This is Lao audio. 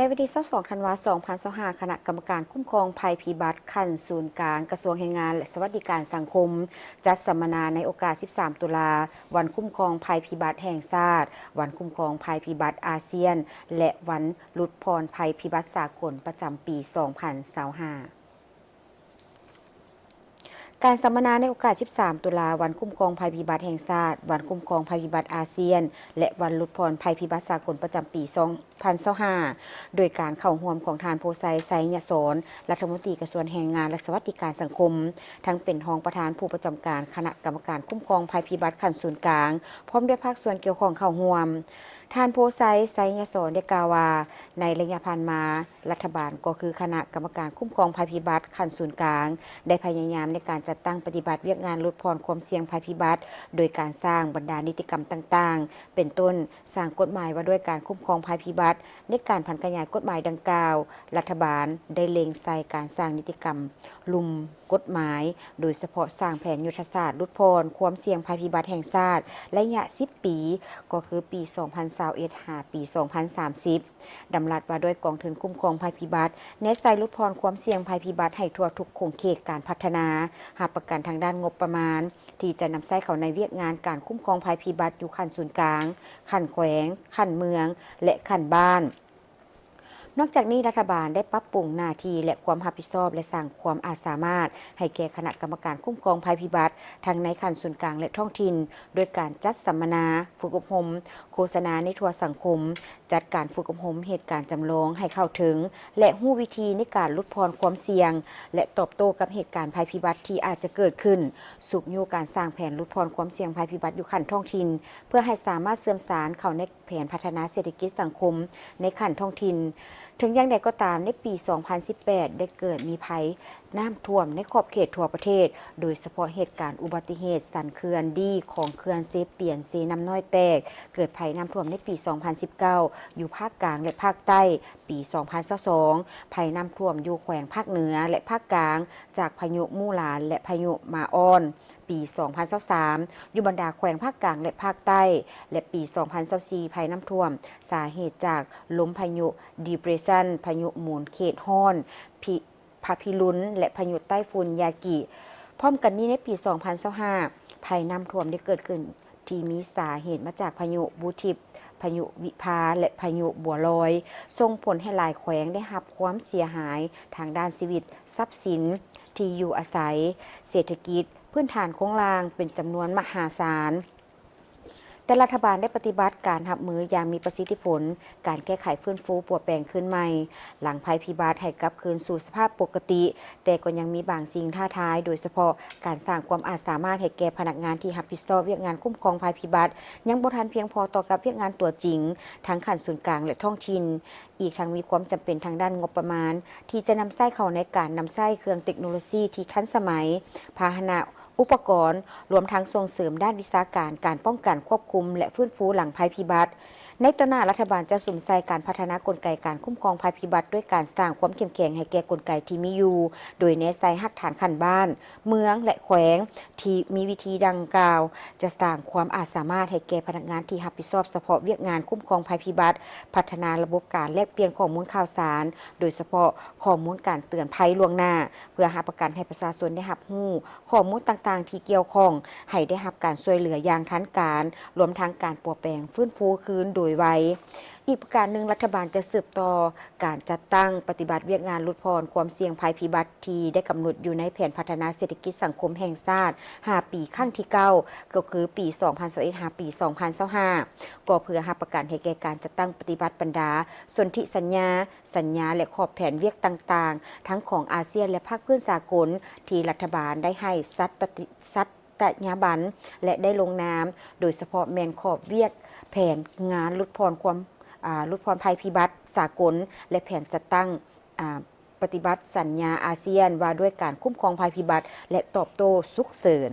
ໃນວັນທີຊາວສອງ ທັນວາ ສອງພັນຊາວຫ້າ ຄະນະກຳມະການຄຸ້ມຄອງໄພພິບັດຂັ້ນສູນກາງ ກະຊວງແຮງງານ ແລະ ສະຫວັດດີການສັງຄົມ ຈັດສຳມະນາໃນໂອກາດ ສິບສາມ ຕຸລາ ວັນຄຸ້ມຄອງໄພພິບັດແຫ່ງຊາດ, ວັນຄຸ້ມຄອງໄພພິບັດອາຊຽນ ແລະ ວັນຫຼຸດຜ່ອນໄພພິບັດສາກົນປະຈຳປີ ສອງພັນຊາວຫ້າ. ການສຳມະນາໃນໂອກາດ ສິບສາມ ຕຸລາ ວັນຄຸ້ມຄອງໄພພິບັດແຫ່ງຊາດ, ວັນຄຸ້ມຄອງໄພພິບັດອາຊຽນ ແລະ ວັນຫຼຸດຜ່ອນໄພພິບັດສາກົນປະຈຳປີ ສອງພັນຊາວຫ້າ ໂດຍການເຂົ້າຮ່ວມຂອງທ່ານ ໂພໄຊ ໄຊຍະສອນ ລັດຖະມົນຕີກະຊວງແຮງງານ ແລະ ສະຫວັດດີການສັງຄົມ, ທັງເປັນຮອງປະທານຜູ້ປະຈຳການຄະນະກຳມະການຄຸ້ມຄອງໄພພິບັດຂັ້ນສູນກາງ, ພ້ອມດ້ວຍພາກສ່ວນກ່ຽວຂ້ອງເຂົ້າຮ່ວມ. ທ່ານ ໂພໄຊ ໄຊຍະສອນ ໄດ້ກ່າວວ່າ, ໃນໄລຍະຜ່ານມາ, ລັດຖະບານກໍຄືຄະນະກຳມະການຄຸ້ມຄອງໄພພິບັດຂັ້ນສູນກາງ ໄດ້ພະຍາຍາມໃນການຈັດຕັ້ງປະຕິບັດວຽກງານຫຼຸດຜ່ອນຄວາມສ່ຽງໄພພິບັດ ໂດຍການສ້າງບັນດານິຕິກຳຕ່າງໆ ເປັນຕົ້ນ ສ້າງກົດໝາຍວ່າດ້ວຍການຄຸ້ມຄອງໄພພິບັດ. ໃນການຜັນຂະຫຍາຍກົດໝາຍດັ່ງກ່າວ, ລັດຖະບານໄດ້ເລັງໃສ່ການສ້າງນິຕິກຳລຸ່ມກົດໝາຍ, ໂດຍສະເພາະສ້າງແຜນຍຸດທະສາດຫຼຸດຜ່ອນຄວາມສ່ຽງໄພພິບັດແຫ່ງຊາດໄລຍະສິບປີ, ກໍຄືປີສອງພັນຊາວເອັດ ຫາປີສອງພັນສາມສິບ. ດຳລັດວ່າດ້ວຍກອງທຶນຄຸ້ມຄອງໄພພິບັດ, ແນໃສ່ຫຼຸດຜ່ອນຄວາມສ່ຽງໄພພິບັດໃຫ້ທົ່ວທຸກຂົງເຂດການພັດທະນາ, ຮັບປະກັນທາງດ້ານງົບປະມານ ທີ່ຈະນຳໃຊ້ເຂົ້າໃນວຽກງານການຄຸ້ມຄອງໄພພິບັດຢູ່ຂັ້ນສູນກາງ, ຂັ້ນແຂວງ, ຂັ້ນເມືອງ ແລະ ຂັ້ນບ້ານ. ນອກຈາກນີ້, ລັດຖະບານໄດ້ປັບປຸງໜ້າທີ່ ແລະ ຄວາມຮັບຜິດຊອບ ແລະ ສ້າງຄວາມອາດສາມາດໃຫ້ແກ່ຄະນະກຳມະການຄຸ້ມຄອງໄພພິບັດ ທັງໃນຂັ້ນສູນກາງ ແລະ ທ້ອງຖິ່ນ ໂດຍການຈັດສຳມະນາ, ຝຶກອົບຮົມ, ໂຄສະນາໃນທົ່ວສັງຄົມ, ຈັດການຝຶກອົບຮົມເຫດການຈຳລອງໃຫ້ເຂົ້າເຖິງ ແລະ ຮູ້ວິທີໃນການຫຼຸດຜ່ອນຄວາມສ່ຽງ ແລະ ຕອບໂຕ້ກັບເຫດການໄພພິບັດທີ່ອາດຈະເກີດຂຶ້ນ, ຊຸກຍູ້ການສ້າງແຜນຫຼຸດຜ່ອນຄວາມສ່ຽງໄພພິບັດຢູ່ຂັ້ນທ້ອງຖິ່ນ ເພື່ອໃຫ້ສາມາດເຊື່ອມສານເຂົ້າໃນແຜນພັດທະນາເສດຖະກິດສັງຄົມໃນຂັ້ນທ້ອງຖິ່ນ. ເຖິງຢ່າງໃດກໍຕາມ, ໃນປີສອງພັນສິບແປດ ໄດ້ເກີດມີໄພ ນ້ຳຖ້ວມໃນຂອບເຂດທົ່ວປະເທດ, ໂດຍສະເພາະເຫດການອຸບັດຕິເຫດສັນເຂື່ອນດີຂອງເຂື່ອນເຊປຽນເຊນ້ຳນ້ອຍແຕກ, ເກີດໄພນ້ຳຖ້ວມໃນປີສອງພັນສິບເກົ້າ ຢູ່ພາກກາງ ແລະ ພາກໃຕ້, ປີສອງພັນຊາວສອງ ໄພນ້ຳຖ້ວມຢູ່ແຂວງພາກເໜືອ ແລະ ພາກກາງ ຈາກພາຍຸມູຫຼານ ແລະ ພາຍຸມາອອນ, ປີສອງພັນຊາວສາມ ຢູ່ບັນດາແຂວງພາກກາງ ແລະ ພາກໃຕ້, ແລະ ປີສອງພັນຊາວສີ່ ໄພນ້ຳຖ້ວມສາເຫດຈາກລົມພາຍຸດີເປຣຊັນ, ພາຍຸໝູນເຂດຮ້ອນ, ພິ ພະພິລຸນ ແລະ ພາຍຸໃຕ້ຝຸ່ນຢາກິ. ພ້ອມກັນນີ້, ໃນປີສອງພັນຊາວຫ້າ ໄພນ້ຳຖ້ວມໄດ້ເກີດຂຶ້ນທີ່ມີສາເຫດມາຈາກພາຍຸບູທິບ, ພາຍຸວິພາ ແລະ ພາຍຸບົວລອຍ, ສົ່ງຜົນໃຫ້ຫຼາຍແຂວງໄດ້ຮັບຄວາມເສຍຫາຍທາງດ້ານຊີວິດ, ຊັບສິນ, ທີ່ຢູ່ອາໄສ, ເສດຖະກິດ, ພື້ນຖານໂຄງລ່າງເປັນຈຳນວນມະຫາສານ. ແຕ່ລັດຖະບານໄດ້ປະຕິບັດການຮັບມືຢ່າງມີປະສິດທິຜົນ, ການແກ້ໄຂຟື້ນຟູປົວແປງຄືນໃໝ່ຫຼັງໄພພິບັດໃຫ້ກັບຄືນສູ່ສະພາບປົກກະຕິ, ແຕ່ກໍຍັງມີບາງສິ່ງທ້າທາຍ, ໂດຍສະເພາະການສ້າງຄວາມອາດສາມາດໃຫ້ແກ່ພະນັກງານທີ່ຮັບຜິດຊອບວຽກງານຄຸ້ມຄອງໄພພິບັດ ຍັງບໍ່ທັນພຽງພໍຕໍ່ກັບວຽກງານຕົວຈິງ ທັງຂັ້ນສູນກາງ ແລະ ທ້ອງຖິ່ນ, ອີກທັງມີຄວາມຈຳເປັນທາງດ້ານງົບປະມານ ທີ່ຈະນຳໃຊ້ເຂົ້າໃນການນຳໃຊ້ເຄື່ອງເຕັກໂນໂລຊີທີ່ທັນສະໄໝ, ພາຫະນະ ອຸປະກອນ, ລວມທັງສົ່ງເສີມດ້ານວິຊາການ, ການປ້ອງກັນ, ຄວບຄຸມ ແລະ ຟື້ນຟູຫຼັງໄພພິບັດ. ໃນຕໍ່ໜ້າ, ລັດຖະບານຈະສຸມໃສ່ການພັດທະນາກົນໄກການຄຸ້ມຄອງໄພພິບັດ ດ້ວຍການສ້າງຄວາມເຂັ້ມແຂງໃຫ້ແກ່ກົນໄກທີ່ມີຢູ່, ໂດຍແນໃສ່ຮາກຖານຂັ້ນບ້ານ, ເມືອງ ແລະ ແຂວງ ທີ່ມີວິທີດັ່ງກ່າວ ຈະສ້າງຄວາມອາດສາມາດໃຫ້ແກ່ພະນັກງານທີ່ຮັບຜິດຊອບສະເພາະວຽກງານຄຸ້ມຄອງໄພພິບັດ, ພັດທະນາລະບົບການແລກປ່ຽນຂໍ້ມູນຂ່າວສານ, ໂດຍສະເພາະຂໍ້ມູນການເຕືອນໄພລ່ວງໜ້າ, ເພື່ອຮັບປະກັນໃຫ້ປະຊາຊົນໄດ້ຮັບຮູ້ ຂໍ້ມູນຕ່າງໆທີ່ກ່ຽວຂ້ອງ ໃຫ້ໄດ້ຮັບການຊ່ວຍເຫຼືອຢ່າງທັນການ, ລວມທັງການປົວແປງຟື້ນຟູຄືນໂດຍໄວ. ອີກປະການໜຶ່ງ, ລັດຖະບານຈະສືບຕໍ່ການຈັດຕັ້ງປະຕິບັດວຽກງານຫຼຸດຜ່ອນຄວາມສ່ຽງໄພພິບັດທີ່ໄດ້ກຳນົດຢູ່ໃນແຜນພັດທະນາເສດຖະກິດສັງຄົມແຫ່ງຊາດຫ້າປີຄັ້ງທີເກົ້າ ກໍຄືປີສອງພັນຊາວເອັດ ຫາປີສອງພັນຊາວຫ້າ ກໍເພື່ອຮັບປະກັນໃຫ້ແກ່ການຈັດຕັ້ງປະຕິບັດບັນດາສົນທິສັນຍາ, ສັນຍາ ແລະ ຂອບແຜນວຽກຕ່າງໆ ທັງຂອງອາຊຽນ ແລະ ພາກພື້ນສາກົນ ທີ່ລັດຖະບານໄດ້ໃຫ້ສັດປະຕິ ສັດຕະຍາບັນ ແລະ ໄດ້ລົງນາມ, ໂດຍສະເພາະແມ່ນຂອບວຽກແຜນງານຫຼຸດຜ່ອນຄວາມ ອາ ຫຼຸດຜ່ອນໄພພິບັດສາກົນ ແລະ ແຜນຈັດຕັ້ງ ອາ ປະຕິບັດສັນຍາອາຊຽນວ່າດ້ວຍການຄຸ້ມຄອງໄພພິບັດ ແລະ ຕອບໂຕ້ສຸກເສີນ.